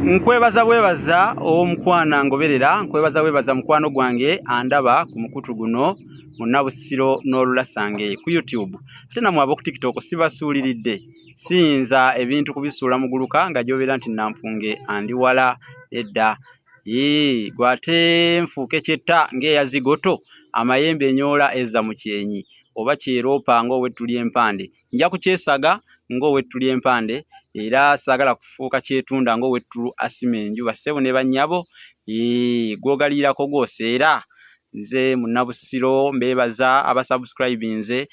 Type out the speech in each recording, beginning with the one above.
Nkwebaza bwebaza ow'omukwano angoberera, nkwebaza bwebaza mukwano gwange andaba ku mukutu guno Munnabusiro n'Olulasange ku YouTube. Ate nammwe ab'oku TikTok sibasuuliridde, siyinza ebintu kubisuula muguluka nga gy'obeera nti Nampunge andi wala edda. Yii gwe ate nfuuke kyetta ng'eyazigoto, amayembe enyoola ezza mu kyenyi oba kyeroopa ng'ow'ettu ly'empande. Nja kukyesaga ng'ow'ettu ly'empande era saagala kufuuka kyetunda ng'ow'ettulu asima enju. Bassebo ne bannyabo, yii gw'ogaliyirako gw'oseera. Nze Munnabusiro mbeebaza abasubscribinze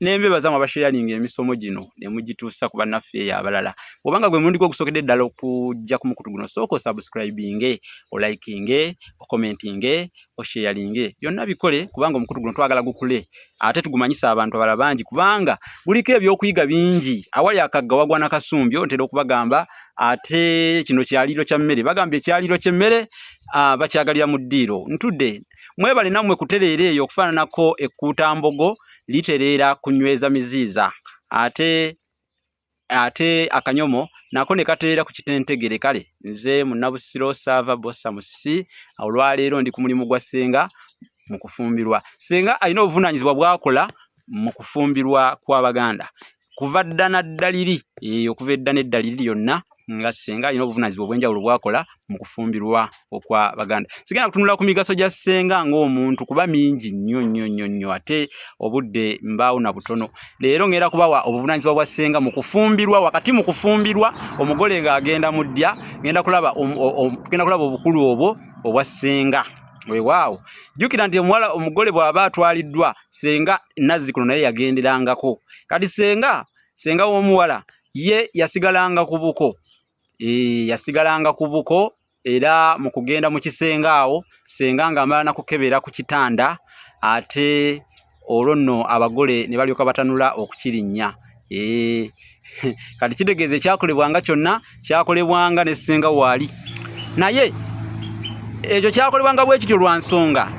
ne mbeebaza mwe abasharinga emisomo gino ne mugituusa ku bannaffe eyo abalala. Bw'oba nga gwe mulundi gwo ogusookedde ddala okujja ku mukutu guno, sooka osubscribinge, olikinge, okomentinge, osheyalinge byonna bikole kubanga omukutu guno twagala gukule ate tugumanyise abantu abalala bangi kubanga guliko ebyokuyiga bingi. Awali akagga wagwa na kasumbyo ntera okubagamba, ate kino kyaliiro kya mmere, bagamba ekyaliiro ky'emmere bakyagalira mu ddiiro. Ntudde mwebale nammwe kutereera eyo okufaananako ekkuutambogo litereera kunyweza miziiza ate ate akanyomo nako ne kateera ku kitentegere. Kale nze Munnabusiro Saava Bossa Musisi, olwaleero ndi ku mulimu gwa ssenga mu kufumbirwa. Ssenga alina obuvunaanyizibwa bw'akola mu kufumbirwa kw'Abaganda kuva dda na dda liri, okuva edda n'edda liri lyonna nga ssenga alina obuvunaanyizibwa obw'enjawulo bw'akola mu kufumbirwa okwa Baganda. Sigenda kutunula ku migaso gya ssenga ng'omuntu kuba mingi nnyo nnyo nnyo nnyo ate obudde mbaawo na butono. Leero ngenda kubawa obuvunaanyizibwa bwa ssenga mu kufumbirwa. Wakati mu kufumbirwa omugole ng'agenda mu ddya, ngenda kulaba tugenda kulaba obukulu obwo obwa ssenga. Weewaawo jjukira nti omuwala omugole bw'aba atwaliddwa ssenga nazzikuno naye yagenderangako. Kati ssenga ssenga w'omuwala ye yasigalanga ku buko. Yasigalanga ku buko era mu kugenda mu kisenge awo ssenga ng'amala na kukebera ku kitanda ate olwo nno abagole ne balyoka batanula okukirinnya. Kati kitegeeza ekyakolebwanga kyonna kyakolebwanga ne ssenga waali, naye ekyo kyakolebwanga bwe kityo lwa nsonga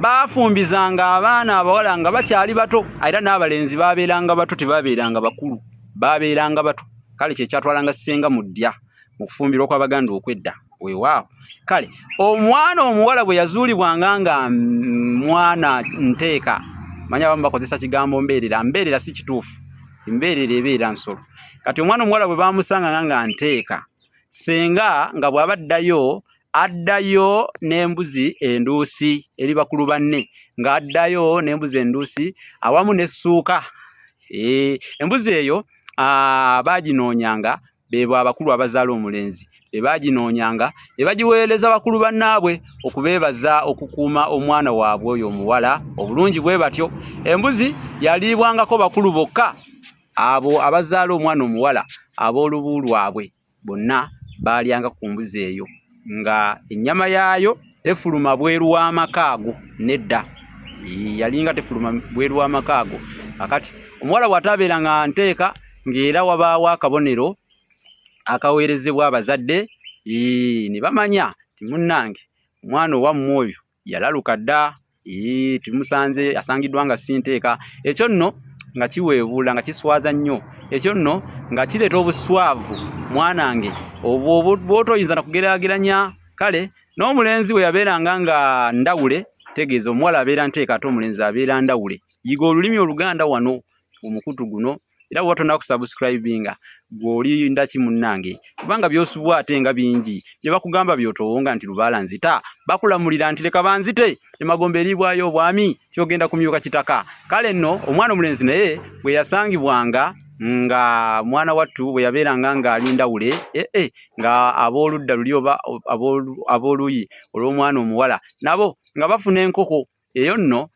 baafumbizanga abaana abawala nga bakyali bato era n'abalenzi baabeeranga bato, tebaabeeranga bakulu, baabeeranga bato. Kale kye kyatwalanga ssenga mu ddya mu kufumbirwa kw'Abaganda okw'edda. Weewaawo kale omwana omuwala bwe yazuulibwanga nga mwana nteeka, manya abamu bakozesa kigambo mbeerera, mbeerera si kituufu, embeerera ebeera nsolo. Kati omwana omuwala bwe baamusanganga nga nteeka, ssenga nga bw'aba addayo addayo n'embuzi enduusi eri bakulu banne, ng'addayo n'embuzi enduusi awamu n'essuuka. Embuzi eyo baaginoonyanga beebo abakulu abazaala omulenzi be baaginoonyanga ne bagiweereza bakulu bannaabwe okubeebaza okukuuma omwana waabwe oyo omuwala obulungi bwe batyo. Embuzi yaliibwangako bakulu bokka abo abazaala omwana omuwala ab'olubu lwabwe bonna baalyanga ku mbuzi eyo nga ennyama yaayo tefuluma bweru w'amaka ago nedda, yalinga tefuluma bweru w'amaka ago. Kakati omuwala bw'ataabeera nga nteeka ng'era wabaawo akabonero akaweerezebwa abazadde ne bamanya nti munnange omwana owammwe oyo yalaluka dda, tumusanze asangiddwa nga si nteeka. Ekyo nno nga kiweebuula nga kiswaza nnyo, ekyo nno nga kireeta obuswavu mwanange obwo bw'otoyinza na kugeraageranya. Kale n'omulenzi bwe yabeeranga nga ndawule, tegeeza omuwala abeera nteeka ate omulenzi abeera ndawule. Yiga olulimi Oluganda wano ku mukutu guno era bw'oba tonnaba kusubscribinga ggwe olinda ki munnange? Kubanga by'osubwa ate nga bingi, bye bakugamba by'otowonga nti lubaala nzita, bakulamulira nti leka banzite, emagombe eriibwayo obwami ky'ogenda kumyuka kitaka. Kale nno omwana omulenzi naye bwe yasangibwanga nga mwana wattu bwe yabeeranga ng'ali ndawule, eh, eh, nga ab'oludda luli oba ab'oluuyi olw'omwana omuwala nabo nga bafuna enkoko eyo nno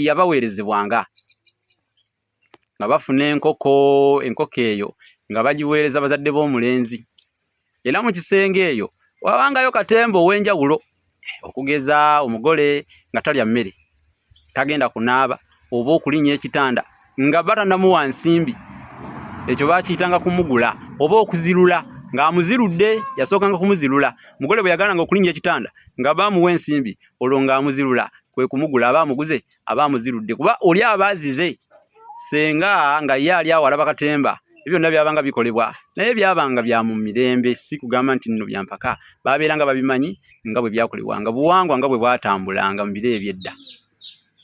yabaweerezebwanga nga bafuna enkoko, enkoko eyo nga bagiweereza bazadde b'omulenzi. Era mu kisenge eyo wabangayo katemba ow'enjawulo okugeza omugole nga talya mmere, tagenda kunaaba oba okulinnya ekitanda nga bba tannamuwa nsimbi, ekyo baakiyitanga kumugula oba okuzirula ng'amuzirudde, yasookanga kumuzirula. Omugole bwe yagaananga okulinnya ekitanda nga bba amuwa ensimbi olwo ng'amuzirula kwe kumugula, aba amuguze aba amuzirudde kuba oli aba azize. Ssenga nga ye ali awo alaba katemba Ebyo byonna byabanga bikolebwa naye byabanga bya mu mirembe, si kugamba nti nno bya mpaka. Baabeeranga babimanyi nga bwe byakolebwanga, buwangwa nga bwe bwatambulanga mu biro eby'edda.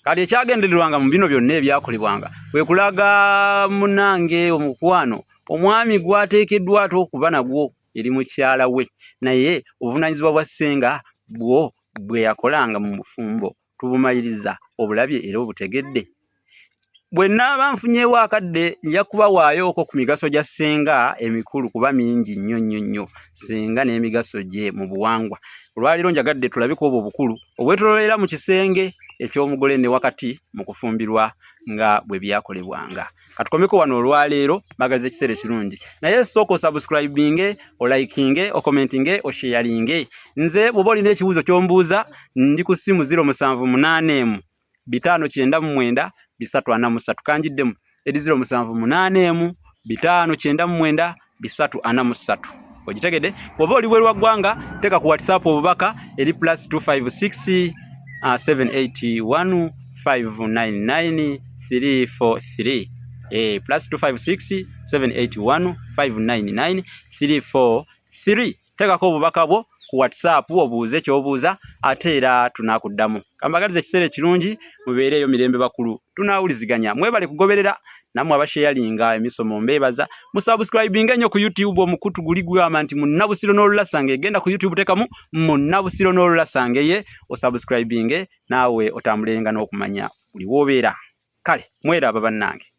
Kati ekyagendererwanga mu bino byonna ebyakolebwanga kwe kulaga munnange omukwano omwami gw'ateekeddwa ate okuba nagwo eri mukyala we, naye obuvunaanyizibwa bwa ssenga bwo bwe yakolanga mu bufumbo tubumaliriza obulabye era obutegedde. Bwe nnaaba nfunyeewo akadde nja kubawaayoko ku migaso gya ssenga emikulu kuba mingi nnyo nnyo nnyo ssenga n'emigaso gye mu buwangwa. Olwaleero njagadde tulabe ku obwo obukulu obwetoloolera mu kisenge eky'omugole ne wakati mu kufumbirwa nga bwe byakolebwanga. Katukomeko wano olwaleero, mbagaliza ekiseera ekirungi. Naye sooka osubscribinge, olikinge, okomentinge, osheyalinge. Nze bw'oba olina ekibuuzo ky'ombuuza ndi ku ssimu 078 599 343. Kanjiddemu eri 078 599 343. Ogitegedde? Bw'oba oli bweru wa ggwanga teeka ku WhatsApp obubaka eri plus 256 781 599 343. Plus 256 781 599 343. Teekako obubaka bwo ku WhatsApp obuuze ky'obuuza ate era tunaakuddamu. Kambagalize ekiseera ekirungi, mubeereeyo mirembe bakulu, tunaawuliziganya. Mwebale kugoberera nammwe abasheyalinga emisomo mbeebaza. Musubscribinge nnyo ku YouTube, omukutu guli gugamba nti Munnabusiro n'Olulasange. Genda ku YouTube teekamu Munnabusiro n'Olulasange ye osubscribinge naawe otambulenga n'okumanya buli w'obeera. Kale mweraba bannange.